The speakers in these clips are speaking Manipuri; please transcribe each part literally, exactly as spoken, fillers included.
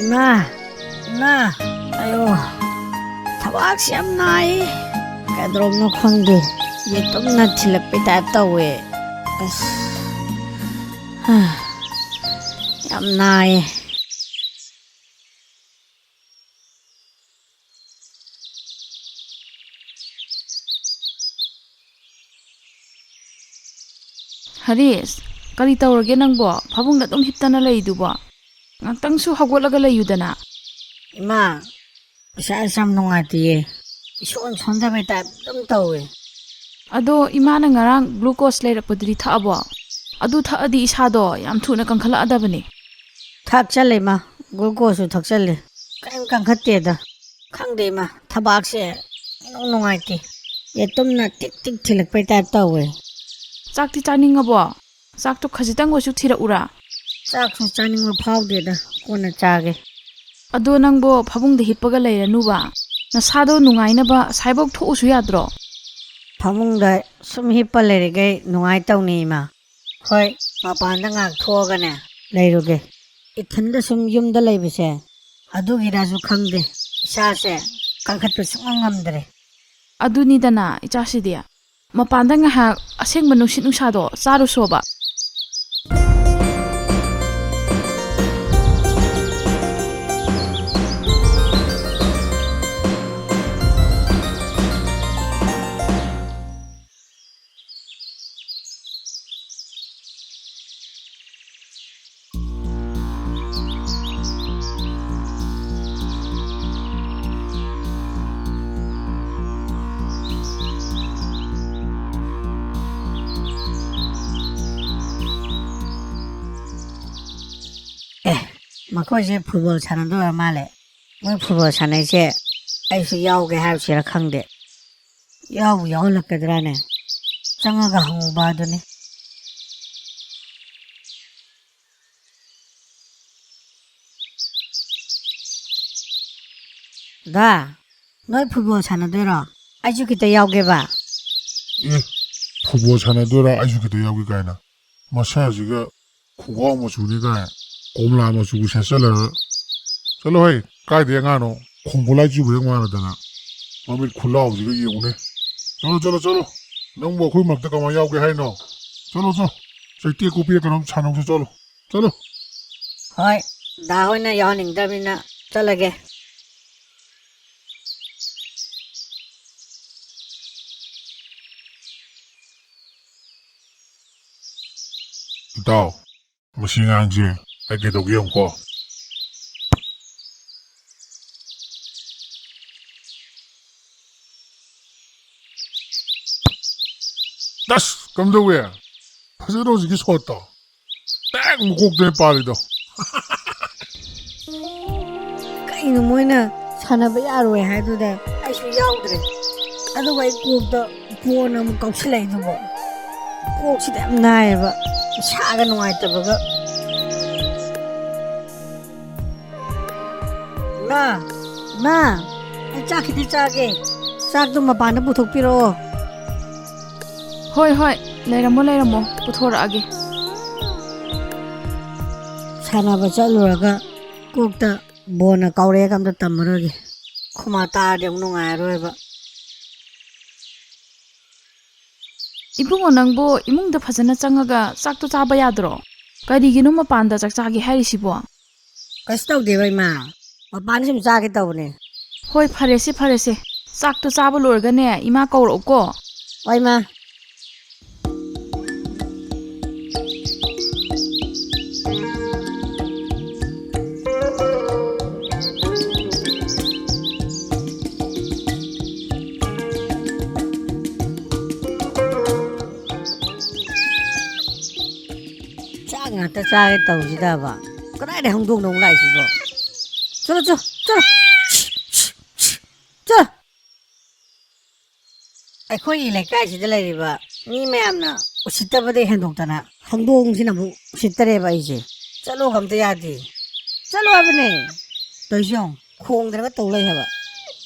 ꯏꯃꯥ, ꯏꯃꯥ, ꯑꯌꯣ, ꯊꯕꯥꯛꯁꯤ ꯌꯥꯝ ꯅꯥꯏ꯫ ꯀꯩꯗꯧꯔꯕꯅꯣ ꯈꯪꯗꯦ, ꯌꯦꯇꯨꯝꯅ ꯊꯤꯜꯂꯛꯄꯩ ꯇꯥꯏꯞ ꯇꯧꯋꯦ꯫ ꯑꯁ, ꯍꯥ, ꯌꯥꯝ ꯅꯥꯏꯌꯦ꯫ ꯍꯔꯤꯁ, ꯀꯔꯤ ꯇꯧꯔꯒꯦ ꯅꯪꯕꯣ? ꯐꯃꯨꯡꯗ ꯑꯗꯨꯝ ꯍꯤꯞꯇꯅ ꯂꯩꯗꯨꯕꯣ? ꯉꯥꯛꯇꯪꯁꯨ ꯍꯧꯒꯠꯂꯒ ꯂꯩꯌꯨꯗꯅ꯫ ꯏꯃꯥ, ꯏꯁꯥꯁꯦ ꯌꯥꯝ ꯅꯨꯡꯉꯥꯏꯇꯦꯌꯦ꯫ ꯏꯁꯣꯟ ꯁꯣꯟꯊꯕꯩ ꯇꯥꯏꯞ ꯑꯗꯨꯝ ꯇꯧꯋꯦ꯫ ꯑꯗꯣ ꯏꯃꯥꯅ ꯉꯔꯥꯡ glucose ꯂꯩꯔꯛꯄꯗꯨꯗꯤ ꯊꯛꯑꯕꯣ? ꯑꯗꯨ ꯊꯛꯑꯗꯤ ꯏꯁꯥꯗꯣ ꯌꯥꯝ ꯊꯨꯅ ꯀꯟꯈꯠꯂꯛꯑꯗꯕꯅꯦ꯫ ꯊꯛꯆꯜꯂꯦ ꯏꯃꯥ, glucoseꯁꯨ ꯊꯛꯆꯜꯂꯦ꯫ ꯀꯔꯤꯝ ꯀꯟꯈꯠꯇꯦꯗ꯫ ꯈꯪꯗꯦ ꯏꯃꯥ, ꯊꯕꯥꯛꯁꯦ ꯏꯅꯨꯡ ꯅꯨꯡꯉꯥꯏꯇꯦ꯫ ꯌꯦꯇꯨꯝꯅ ꯇꯤꯛ ꯇꯤꯛ ꯊꯤꯜꯂꯛꯄꯩ ꯇꯥꯏꯞ ꯇꯧꯋꯦ꯫ ꯆꯥꯛꯇꯤ ꯆꯥꯅꯤꯡꯉꯕꯣ? ꯆꯥꯛꯇꯣ ꯈꯖꯤꯛꯇꯪ ꯑꯣꯏꯁꯨ ꯊꯤꯔꯛꯎꯔꯥ? ꯆꯥꯛꯁꯨ ꯆꯥꯅꯤꯡꯕ ꯐꯥꯎꯗꯦꯗ, ꯀꯣꯟꯅ ꯆꯥꯒꯦ꯫ ꯑꯗꯣ ꯅꯪꯕꯣ ꯐꯃꯨꯡꯗ ꯍꯤꯞꯄꯒ ꯂꯩꯔꯅꯨꯕ꯫ ꯅꯁꯥꯗꯣ ꯅꯨꯡꯉꯥꯏꯅꯕ ꯑꯁꯥꯏꯕꯧ ꯊꯣꯛꯎꯁꯨ ꯌꯥꯗ꯭ꯔꯣ? ꯐꯃꯨꯡꯗ ꯁꯨꯝ ꯍꯤꯞꯄ ꯂꯩꯔꯤꯈꯩ ꯅꯨꯡꯉꯥꯏꯇꯧꯅꯤ ꯏꯃꯥ꯫ ꯍꯣꯏ, ꯃꯄꯥꯟꯗ ꯉꯥꯏꯍꯥꯛ ꯊꯣꯛꯑꯒꯅꯦ ꯂꯩꯔꯨꯒꯦ꯫ ꯏꯊꯟꯗ ꯁꯨꯝ ꯌꯨꯝꯗ ꯂꯩꯕꯁꯦ, ꯑꯗꯨꯒꯤꯔꯁꯨ ꯈꯪꯗꯦ, ꯏꯁꯥꯁꯦ ꯀꯟꯈꯠꯄ ꯁꯨꯡꯉꯝ ꯉꯝꯗ꯭ꯔꯦ꯫ ꯑꯗꯨꯅꯤꯗꯅ ꯏꯆꯥꯁꯤꯗꯤ꯫ ꯃꯄꯥꯟꯗ ꯉꯥꯏꯍꯥꯛ ꯑꯁꯦꯡꯕ ꯅꯨꯡꯁꯤꯠ ꯅꯨꯡꯁꯥꯗꯣ ꯆꯥꯔꯨꯁꯣꯕ꯫ ꯑꯦ, ꯃꯈꯣꯏꯁꯦ ꯐꯨꯠꯕꯣꯜ ꯁꯥꯟꯅꯗꯣꯏ ꯑꯣꯏꯔ ꯃꯥꯜꯂꯦ꯫ ꯃꯣꯏ ꯐꯨꯠꯕꯣꯜ ꯁꯥꯟꯅꯩꯁꯦ ꯑꯩꯁꯨ ꯌꯥꯎꯒꯦ ꯍꯥꯏꯔꯨꯁꯤꯔ ꯈꯪꯗꯦ꯫ ꯌꯥꯎꯕꯨ ꯌꯥꯎꯍꯜꯂꯛꯀꯗ꯭ꯔꯥꯅꯦ? ꯆꯪꯉꯒ ꯍꯪꯉꯨꯕ ꯑꯗꯨꯅꯤ꯫ ꯗꯥ, ꯅꯣꯏ ꯐꯨꯠꯕꯣꯜ ꯁꯥꯟꯅꯗꯣꯏꯔꯣ? ꯑꯩꯁꯨ ꯈꯤꯇ ꯌꯥꯎꯒꯦꯕ꯫ ꯑꯦ, ꯐꯨꯠꯕꯣꯜ ꯁꯥꯟꯅꯗꯣꯏꯔꯥ? ꯑꯩꯁꯨ ꯈꯤꯇ ꯌꯥꯎꯒꯦ ꯀꯥꯏꯅ꯫ ꯃꯁꯥꯁꯤꯒ ꯈꯣꯡꯒ꯭ꯔꯥꯎ ꯃꯆꯨꯅꯤ ꯀꯥꯏꯅ ꯀꯣꯝꯂꯥ ꯃꯆꯨꯕꯨ ꯁꯦꯠꯆꯜꯂꯒ꯫ ꯆꯠꯂꯣ ꯍꯩ, ꯀꯥꯏꯗꯩ ꯑꯉꯥꯡꯅꯣ? ꯈꯣꯡꯒꯣ ꯂꯥꯏꯆꯨꯕ ꯍꯦꯛ ꯃꯥꯟꯅꯗꯅ꯫ ꯃꯃꯤꯠ ꯈꯨꯂꯥꯎꯁꯤꯒ ꯌꯦꯡꯉꯨꯅꯦ꯫ ꯆꯠꯂꯣ, ꯆꯠꯂꯣ, ꯆꯠꯂꯣ꯫ ꯅꯪꯕꯨ ꯑꯩꯈꯣꯏ ꯃꯔꯛꯇ ꯀꯃꯥꯏꯅ ꯌꯥꯎꯒꯦ ꯍꯥꯏꯅꯣ? ꯆꯠꯂꯣ, ꯆꯠꯂꯣ꯫ ꯆꯩꯇꯦꯛ ꯀꯣꯛꯄꯤꯔ ꯀꯩꯅꯣꯝ ꯁꯥꯟꯅꯧꯁꯤ, ꯆꯠꯂꯣ꯫ ꯆꯠꯂꯣ꯫ ꯍꯣꯏ, ꯗꯥ ꯍꯣꯏꯅ ꯌꯥꯎꯍꯟꯅꯤꯡꯗ꯭ꯔꯕꯅꯤꯅ ꯆꯠꯂꯒꯦ꯫ ꯏꯇꯥꯎ, ꯃꯁꯤ ꯑꯉꯥꯡꯁꯦ ꯑꯩ ꯀꯩꯗꯧꯒꯦ ꯌꯦꯡꯉꯨꯀꯣ꯫ ꯑꯁ, ꯀꯝꯗꯧꯋꯦ? ꯐꯖꯗ꯭ꯔꯣ ꯍꯧꯖꯤꯛꯀꯤ ꯁꯣꯠꯇꯣ? ꯗꯥꯏꯔꯦꯛ ꯃꯀꯣꯛꯇꯅꯦ ꯄꯥꯜꯂꯤꯗꯣ꯫ ꯀꯩꯅꯣ ꯃꯣꯏꯅ ꯁꯥꯟꯅꯕ ꯌꯥꯔꯣꯏ ꯍꯥꯏꯗꯨꯗ ꯑꯩꯁꯨ ꯌꯥꯎꯗ꯭ꯔꯦ꯫ ꯑꯗꯨꯒ ꯑꯩ ꯀꯣꯛꯇ ꯕꯣꯟ ꯑꯃꯨꯛ ꯀꯥꯎꯁꯤꯜꯂꯛꯏꯗꯨꯕꯣ꯫ ꯀꯣꯛꯁꯤꯗ ꯌꯥꯝ ꯅꯥꯏꯌꯦꯕ, ꯏꯁꯥꯒ ꯅꯨꯡꯉꯥꯏꯇꯕꯒ꯫ ꯏꯃꯥ, ꯏꯃꯥ, ꯑꯩ ꯆꯥꯛ ꯈꯤꯇ ꯆꯥꯒꯦ꯫ ꯆꯥꯛꯇꯣ ꯃꯄꯥꯟꯗ ꯄꯨꯊꯣꯛꯄꯤꯔꯛꯑꯣ꯫ ꯍꯣꯏ, ꯍꯣꯏ, ꯂꯩꯔꯝꯃꯣ, ꯂꯩꯔꯝꯃꯣ, ꯄꯨꯊꯣꯔꯛꯑꯒꯦ꯫ ꯁꯥꯟꯅꯕ ꯆꯠꯂꯨꯔꯒ ꯀꯣꯛꯇ ꯕꯣꯟꯅ ꯀꯥꯎꯔꯛꯑꯦꯒ ꯑꯝꯇ ꯇꯝꯃꯔꯣꯏꯒꯦ꯫ ꯈꯨꯃꯥ ꯇꯥꯔꯗꯤ ꯑꯃꯨꯛ ꯅꯨꯡꯉꯥꯏꯔꯔꯣꯏꯕ꯫ ꯏꯕꯨꯡꯉꯣ, ꯅꯪꯕꯨ ꯏꯃꯨꯡꯗ ꯐꯖꯅ ꯆꯪꯉꯒ ꯆꯥꯛꯇꯣ ꯆꯥꯕ ꯌꯥꯗ꯭ꯔꯣ? ꯀꯔꯤꯒꯤꯅꯣ ꯃꯄꯥꯟꯗ ꯆꯥꯛ ꯆꯥꯒꯦ ꯍꯥꯏꯔꯤꯁꯤꯕꯣ? ꯀꯩꯁꯨ ꯇꯧꯗꯦꯕ, ꯏꯃꯥ꯫ ꯃꯄꯥꯟꯗ ꯁꯨꯝ ꯆꯥꯒꯦ ꯇꯧꯕꯅꯦ꯫ ꯍꯣꯏ, ꯐꯔꯦꯁꯦ, ꯐꯔꯦꯁꯦ꯫ ꯆꯥꯛꯇꯣ ꯆꯥꯕ ꯂꯣꯏꯔꯒꯅꯦ, ꯏꯃꯥ ꯀꯧꯔꯛꯎꯀꯣ꯫ ꯍꯣꯏ, ꯏꯃꯥ꯫ ꯆꯥꯛ ꯉꯥꯛꯇ ꯆꯥꯒꯦ ꯇꯧꯁꯤꯗꯕ꯫ ꯀꯗꯥꯏꯗ ꯍꯧꯗꯣꯡꯅꯣ ꯑꯃꯨꯛ ꯂꯥꯛꯏꯁꯤꯕꯣ? ꯆꯠꯂꯣ, ꯆꯠꯂꯣ, ꯆꯠꯂꯣ꯫ ꯆꯠꯂꯣ꯫ ꯑꯩꯈꯣꯏꯒꯤ ꯂꯩꯀꯥꯏꯁꯤꯗ ꯂꯩꯔꯤꯕ ꯃꯤ ꯃꯌꯥꯝꯅ ꯎꯁꯤꯠꯇꯕꯗꯒꯤ ꯍꯦꯟꯗꯣꯛꯇꯅ ꯍꯧꯗꯣꯡꯁꯤꯅꯕꯨ ꯎꯁꯤꯠꯇꯔꯦꯕ ꯑꯩꯁꯦ꯫ ꯆꯠꯂꯣ ꯑꯝꯇ ꯌꯥꯗꯦ꯫ ꯆꯠꯂꯣ ꯍꯥꯏꯕꯅꯦ꯫ ꯇꯧꯔꯤꯁꯤ ꯌꯦꯡꯉꯨ, ꯈꯣꯡꯗꯅꯒ ꯇꯧ ꯂꯩ ꯍꯥꯏꯕ꯫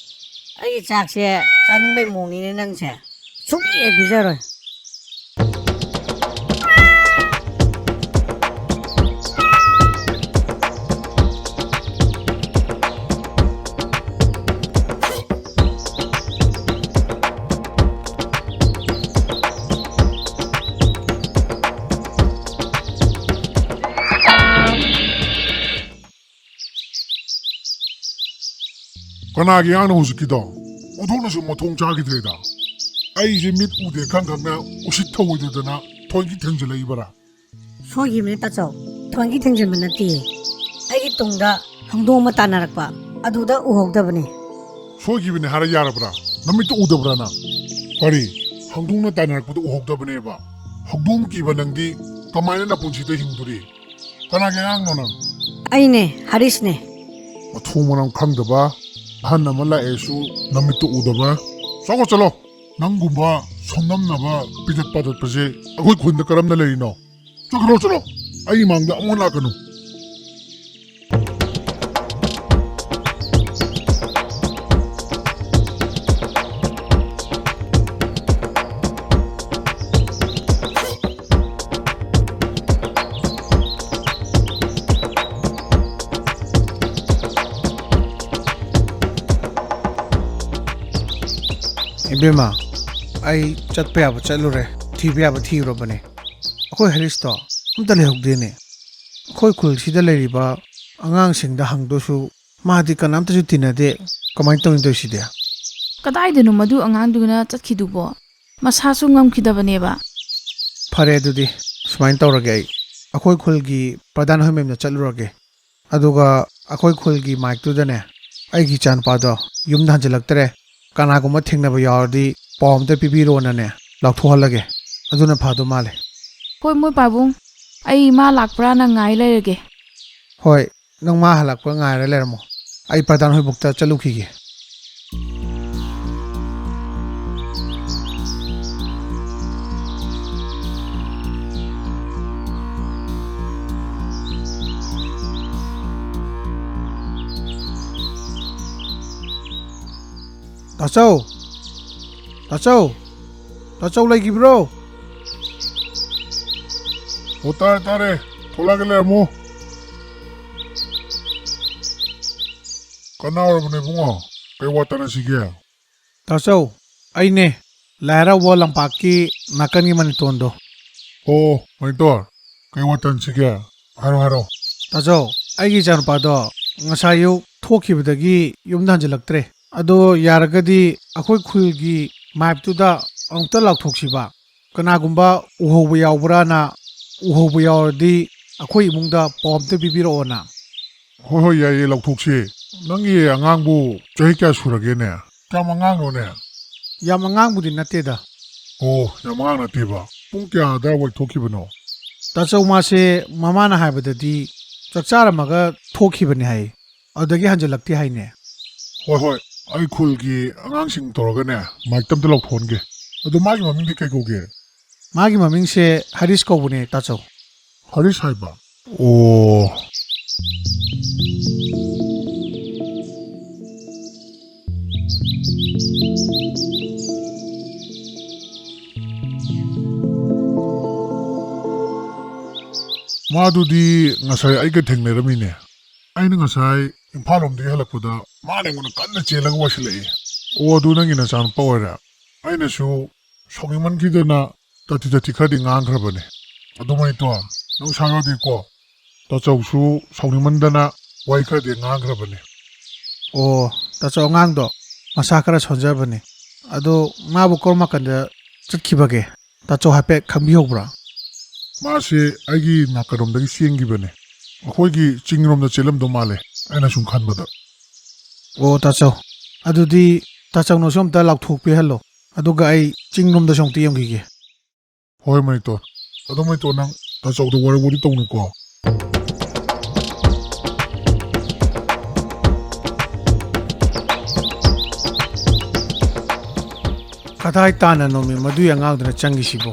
ꯑꯩꯒꯤ ꯆꯥꯛꯁꯦ ꯆꯥꯅꯤꯡꯕꯩ ꯃꯑꯣꯡꯅꯤꯅꯦ ꯅꯪꯁꯦ꯫ ꯁꯨꯡꯄꯤ ꯍꯦꯛ ꯄꯤꯖꯔꯣꯏ꯫ ꯀꯅꯥꯒꯤ ꯑꯉꯥꯡꯅꯣ ꯍꯧꯖꯤꯛꯀꯤꯗꯣ? ꯑꯣꯟꯊꯣꯛꯅꯁꯨ ꯃꯊꯣꯡ ꯆꯥꯈꯤꯗ꯭ꯔꯦꯗ꯫ ꯑꯩꯁꯦ ꯃꯤꯠ ꯎꯗꯦ ꯈꯪ ꯈꯪꯅ ꯎꯁꯤꯠ ꯊꯧꯑꯣꯏꯗꯗꯅ ꯊꯣꯏꯒꯤ ꯊꯦꯡꯖꯤꯜꯂꯛꯏꯕꯔꯥ? ꯁꯣꯏꯈꯤꯕꯅꯦ ꯇꯥꯆꯧ, ꯊꯣꯏꯒꯤ ꯊꯦꯡꯖꯤꯟꯕ ꯅꯠꯇꯦ꯫ ꯑꯩꯒꯤ ꯇꯨꯡꯗ ꯍꯧꯗꯣꯡ ꯑꯃ ꯇꯥꯟꯅꯔꯛꯄ, ꯑꯗꯨꯗ ꯎꯍꯧꯗꯕꯅꯦ꯫ ꯁꯣꯏꯈꯤꯕꯅꯦ ꯍꯥꯏꯔ ꯌꯥꯔꯕ꯭ꯔꯥ? ꯅꯃꯤꯠꯇꯨ ꯎꯗꯕ꯭ꯔꯥ ꯅꯪ? ꯀꯔꯤ? ꯍꯧꯗꯣꯡꯅ ꯇꯥꯟꯅꯔꯛꯄꯗ ꯎꯍꯧꯗꯕꯅꯦꯕ? ꯍꯧꯗꯣꯡ ꯀꯤꯕ ꯅꯪꯗꯤ ꯀꯃꯥꯏꯅ ꯅꯄꯨꯟꯁꯤꯗ ꯍꯤꯡꯗꯣꯔꯤ? ꯀꯅꯥꯒꯤ ꯑꯉꯥꯡꯅꯣ ꯅꯪ? ꯑꯩꯅꯦ, ꯍꯔꯤꯁꯅꯦ꯫ ꯃꯊꯣꯡ ꯃꯔꯝ ꯈꯪꯗꯕ ꯑꯍꯟ ꯑꯃ ꯂꯥꯛꯑꯦꯁꯨ ꯅꯃꯤꯠꯇꯨ ꯎꯗꯕ꯫ ꯆꯠꯈ꯭ꯔꯣ, ꯆꯠꯂꯣ꯫ ꯅꯪꯒꯨꯝꯕ ꯁꯣꯟꯅꯝꯅꯕ ꯄꯤꯖꯠ ꯄꯥꯖꯠꯄꯁꯦ ꯑꯩꯈꯣꯏ ꯈꯨꯟꯗ ꯀꯔꯝꯅ ꯂꯩꯔꯤꯅꯣ? ꯆꯠꯈ꯭ꯔꯣ, ꯆꯠꯂꯣ꯫ ꯑꯩ ꯃꯥꯡꯗ ꯑꯃꯨꯛ ꯂꯥꯛꯀꯅꯨ꯫ ꯏꯕꯦꯝꯃ, ꯑꯩ ꯆꯠꯄ ꯌꯥꯕ ꯆꯠꯂꯨꯔꯦ, ꯊꯤꯕ ꯌꯥꯕ ꯊꯤꯔꯨꯔꯕꯅꯦ꯫ ꯑꯩꯈꯣꯏ ꯍꯔꯤꯁꯇꯣ ꯑꯝꯇ ꯂꯩꯍꯧꯗꯦꯅꯦ꯫ ꯑꯩꯈꯣꯏ ꯈꯨꯜꯁꯤꯗ ꯂꯩꯔꯤꯕ ꯑꯉꯥꯡꯁꯤꯡꯗ ꯍꯪꯗꯣꯏꯁꯨ ꯃꯥꯗꯤ ꯀꯅꯥꯝꯇꯁꯨ ꯇꯤꯟꯅꯗꯦ꯫ ꯀꯃꯥꯏꯅ ꯇꯧꯅꯤ ꯇꯧꯔꯤꯁꯤꯗꯤ? ꯀꯗꯥꯏꯗꯅꯣ ꯃꯗꯨ ꯑꯉꯥꯡꯗꯨꯅ ꯆꯠꯈꯤꯗꯨꯕꯣ? ꯃꯁꯥꯁꯨ ꯉꯝꯈꯤꯗꯕꯅꯦꯕ꯫ ꯐꯔꯦ, ꯑꯗꯨꯗꯤ ꯁꯨꯃꯥꯏꯅ ꯇꯧꯔꯒꯦ, ꯑꯩ ꯑꯩꯈꯣꯏ ꯈꯨꯜꯒꯤ ꯄ꯭ꯔꯙꯥꯟ ꯍꯣꯏ ꯃꯌꯨꯝꯗ ꯆꯠꯂꯨꯔꯒꯦ꯫ ꯑꯗꯨꯒ ꯑꯩꯈꯣꯏ ꯈꯨꯜꯒꯤ ꯃꯥꯏꯛꯇꯨꯗꯅꯦ, ꯑꯩꯒꯤ ꯏꯆꯥꯅꯨꯄꯥꯗꯣ ꯌꯨꯝꯗ ꯍꯟꯖꯤꯜꯂꯛꯇ꯭ꯔꯦ, ꯀꯅꯥꯒꯨꯝꯕ ꯊꯦꯡꯅꯕ ꯌꯥꯎꯔꯗꯤ ꯄꯥꯎ ꯑꯝꯇ ꯄꯤꯕꯤꯔꯣꯅꯅꯦ, ꯂꯥꯎꯊꯣꯛꯍꯜꯂꯒꯦ꯫ ꯑꯗꯨꯅ ꯐꯗꯧ ꯃꯥꯜꯂꯦ꯫ ꯍꯣꯏ, ꯃꯣꯏ ꯄꯥꯕꯨꯡ, ꯑꯩ ꯃꯥ ꯂꯥꯛꯄ꯭ꯔꯥꯅ ꯉꯥꯏ ꯂꯩꯔꯒꯦ꯫ ꯍꯣꯏ, ꯅꯪ ꯃꯥ ꯍꯜꯂꯛꯄ ꯉꯥꯏꯔ ꯂꯩꯔꯝꯃꯣ꯫ ꯑꯩ ꯄ꯭ꯔꯙꯥꯟ ꯍꯣꯏꯕꯨꯛꯇ ꯆꯠꯂꯨꯈꯤꯒꯦ꯫ ꯇꯥꯆꯧ! ꯇꯥꯆꯧ! ꯇꯥꯆꯧ ꯂꯩꯈꯤꯕ꯭ꯔꯣ? ꯑꯣ, ꯇꯥꯔꯦ, ꯇꯥꯔꯦ꯫ ꯊꯣꯛꯂꯛꯑꯒꯦ, ꯂꯩꯔꯝꯃꯣ꯫ ꯀꯅꯥ ꯑꯣꯏꯔꯕꯅꯣ ꯏꯕꯨꯡꯉꯣ? ꯀꯩ ꯋꯥ ꯇꯥꯅꯁꯤꯒꯦ? ꯇꯥꯆꯧ, ꯑꯩꯅꯦ, ꯂꯥꯏ ꯍꯔꯥꯎꯕ ꯂꯝꯄꯥꯛꯀꯤ ꯅꯥꯀꯟꯒꯤ ꯃꯅꯤꯇꯣꯟꯗꯣ꯫ ꯑꯣ, ꯃꯅꯤꯇꯣꯟ, ꯀꯩ ꯋꯥ ꯇꯥꯅꯁꯤꯒꯦ? ꯍꯥꯏꯔꯣ, ꯍꯥꯏꯔꯣ꯫ ꯇꯥꯆꯧ, ꯑꯩꯒꯤ ꯏꯆꯥꯅꯨꯄꯥꯗꯣ ꯉꯁꯥꯏ ꯑꯌꯨꯛ ꯊꯣꯛꯈꯤꯕꯗꯒꯤ ꯌꯨꯝꯗ ꯍꯟꯖꯤꯜꯂꯛꯇ꯭ꯔꯦ꯫ ꯑꯗꯣ ꯌꯥꯔꯒꯗꯤ ꯑꯩꯈꯣꯏ ꯈꯨꯜꯒꯤ ꯃꯥꯏꯞꯇꯨꯗ ꯑꯃꯨꯛꯇ ꯂꯥꯎꯊꯣꯛꯁꯤꯕ꯫ ꯀꯅꯥꯒꯨꯝꯕ ꯎꯍꯧꯕ ꯌꯥꯎꯕ꯭ꯔꯥꯅ, ꯎꯍꯧꯕ ꯌꯥꯎꯔꯗꯤ ꯑꯩꯈꯣꯏ ꯏꯃꯨꯡꯗ ꯄꯥꯎ ꯑꯝꯇ ꯄꯤꯕꯤꯔꯛꯑꯣꯅ꯫ ꯍꯣꯏ, ꯍꯣꯏ, ꯌꯥꯏꯌꯦ, ꯂꯥꯎꯊꯣꯛꯁꯤ꯫ ꯅꯪꯒꯤ ꯑꯉꯥꯡꯕꯨ ꯆꯍꯤ ꯀꯌꯥ ꯁꯨꯔꯒꯦꯅꯦ? ꯀꯌꯥꯝ ꯑꯉꯥꯡꯅꯣꯅꯦ? ꯌꯥꯝ ꯑꯉꯥꯡꯕꯨꯗꯤ ꯅꯠꯇꯦꯗ꯫ ꯑꯣ, ꯌꯥꯝ ꯑꯉꯥꯡ ꯅꯠꯇꯦꯕ꯫ ꯄꯨꯡ ꯀꯌꯥ ꯑꯗꯥꯏꯋꯥꯏ ꯊꯣꯛꯈꯤꯕꯅꯣ? ꯇꯥꯆꯧ, ꯃꯥꯁꯦ ꯃꯃꯥꯅ ꯍꯥꯏꯕꯗꯗꯤ ꯆꯥꯛ ꯆꯥꯔꯝꯃꯒ ꯊꯣꯛꯈꯤꯕꯅꯤ ꯍꯥꯏ꯫ ꯑꯗꯨꯗꯒꯤ ꯍꯟꯖꯤꯜꯂꯛꯇꯦ ꯍꯥꯏꯅꯦ꯫ ꯍꯣꯏ, ꯍꯣꯏ, ꯑꯩ ꯈꯨꯜꯒꯤ ꯑꯉꯥꯡꯁꯤꯡ ꯇꯧꯔꯒꯅꯦ, ꯃꯥꯏꯛꯇ ꯑꯝꯇ ꯂꯥꯎꯊꯣꯛꯍꯟꯒꯦ꯫ ꯑꯗꯣ ꯃꯥꯒꯤ ꯃꯃꯤꯡꯗꯤ ꯀꯩ ꯀꯧꯒꯦ? ꯃꯥꯒꯤ ꯃꯃꯤꯡꯁꯦ ꯍꯔꯤꯁ ꯀꯧꯕꯅꯦ, ꯇꯥꯆꯧ꯫ ꯍꯔꯤꯁ ꯍꯥꯏꯕ? ꯑꯣ꯫ ꯃꯥꯗꯨꯗꯤ ꯉꯁꯥꯏ ꯑꯩꯒ ꯊꯦꯡꯅꯔꯝꯃꯤꯅꯦ꯫ ꯑꯩꯅ ꯉꯁꯥꯏ ꯏꯝꯐꯥꯜ ꯂꯣꯝꯗꯒꯤ ꯍꯜꯂꯛꯄꯗ ꯃꯥꯅ ꯑꯩꯉꯣꯟꯗ ꯀꯟꯅ ꯆꯦꯜꯂꯒ ꯋꯥꯁꯤꯜꯂꯛꯏ꯫ ꯑꯣ, ꯑꯗꯨ ꯅꯪꯒꯤ ꯅꯆꯥꯅꯨꯄꯥ ꯑꯣꯏꯔꯦ? ꯑꯩꯅꯁꯨ ꯁꯥꯎꯅꯤꯡꯃꯟꯈꯤꯗꯅ ꯇꯥꯊꯤ ꯇꯥꯊꯤ ꯈꯔꯗꯤ ꯉꯥꯡꯈ꯭ꯔꯕꯅꯦ꯫ ꯑꯗꯨ ꯃꯩꯇꯣꯟ, ꯅꯪ ꯁꯥꯎ ꯌꯥꯗꯦꯀꯣ꯫ ꯇꯥꯆꯧꯁꯨ ꯁꯥꯎꯅꯤꯡꯃꯟꯗꯅ ꯋꯥꯍꯩ ꯈꯔꯗꯤ ꯉꯥꯡꯈ꯭ꯔꯕꯅꯦ꯫ ꯑꯣ, ꯇꯥꯆꯧ ꯑꯉꯥꯡꯗꯣ ꯃꯁꯥ ꯈꯔ ꯁꯣꯟꯖꯕꯅꯦ꯫ ꯑꯗꯣ ꯃꯥꯕꯨ ꯀꯔꯣꯝ ꯅꯥꯀꯟꯗ ꯆꯠꯈꯤꯕꯒꯦ? ꯇꯥꯆꯧ ꯍꯥꯏꯐꯦꯠ ꯈꯪꯕꯤꯍꯧꯕ꯭ꯔꯥ? ꯃꯥꯁꯦ ꯑꯩꯒꯤ ꯅꯥꯀꯟꯔꯣꯝꯗꯒꯤ ꯆꯦꯟꯈꯤꯕꯅꯦ꯫ ꯑꯩꯈꯣꯏꯒꯤ ꯆꯤꯡꯔꯣꯝꯗ ꯆꯦꯜꯂꯝꯗꯧ ꯃꯥꯜꯂꯦ, ꯑꯩꯅ ꯁꯨꯝ ꯈꯟꯕꯗ꯫ ꯑꯣ, ꯇꯥꯆꯧ, ꯑꯗꯨꯗꯤ ꯇꯥꯆꯧꯅꯁꯨ ꯑꯝꯇ ꯂꯥꯎꯊꯣꯛꯄꯤꯍꯜꯂꯣ, ꯑꯗꯨꯒ ꯑꯩ ꯆꯤꯡꯔꯣꯝꯗꯁꯨ ꯑꯝꯇ ꯌꯦꯡꯈꯤꯒꯦ꯫ ꯍꯣꯏ, ꯃꯩꯇꯣꯟ꯫ ꯑꯗꯣ ꯃꯩꯇꯣꯟ, ꯅꯪ ꯇꯥꯆꯧꯗ ꯋꯥꯔꯧ ꯋꯥꯔꯤ ꯇꯧꯅꯨꯀꯣ꯫ ꯀꯗꯥꯏ ꯇꯥꯟꯅꯅꯣꯃꯤ ꯃꯗꯨꯏ ꯑꯉꯥꯡꯗꯨꯅ ꯆꯪꯈꯤꯁꯤꯕꯣ?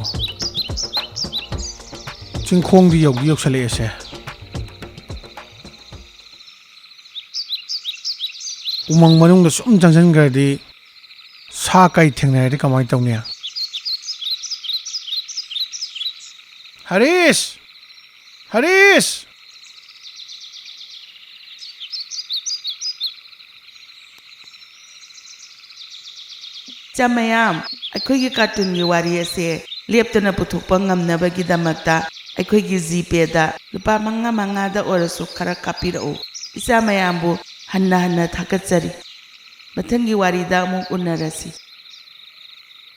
ꯆꯤꯡꯈꯣꯡꯗꯤ ꯌꯧꯗꯤ ꯌꯧꯁꯜꯂꯛꯑꯦꯁꯦ꯫ ꯎꯃꯪ ꯃꯅꯨꯡꯗ ꯁꯨꯝ ꯆꯪꯁꯤꯟꯈ꯭ꯔꯗꯤ ꯁꯥ ꯀꯩ ꯊꯦꯡꯅꯔꯗꯤ ꯀꯃꯥꯏꯅ ꯇꯧꯅꯤ? ꯍꯔꯤꯁ! ꯍꯔꯤꯁ! ꯏꯆꯥ ꯃꯌꯥꯝ, ꯑꯩꯈꯣꯏꯒꯤ ꯀꯥꯔꯇꯨꯟꯒꯤ ꯋꯥꯔꯤ ꯑꯁꯦ ꯂꯦꯞꯇꯅ ꯄꯨꯊꯣꯛꯄ ꯉꯝꯅꯕꯒꯤꯗꯃꯛꯇ ꯑꯩꯈꯣꯏꯒꯤ ꯖꯤꯄꯦꯗ ꯂꯨꯄꯥ ꯃꯉꯥ ꯃꯉꯥꯗ ꯑꯣꯏꯔꯁꯨ ꯈꯔ ꯀꯥꯞꯄꯤꯔꯛꯎ꯫ ꯏꯆꯥ ꯃꯌꯥꯝꯕꯨ ꯍꯟꯅ ꯍꯟꯅ ꯊꯥꯒꯠꯆꯔꯤ꯫ ꯃꯊꯪꯒꯤ ꯋꯥꯔꯤꯗ ꯑꯃꯨꯛ ꯎꯅꯔꯁꯤ꯫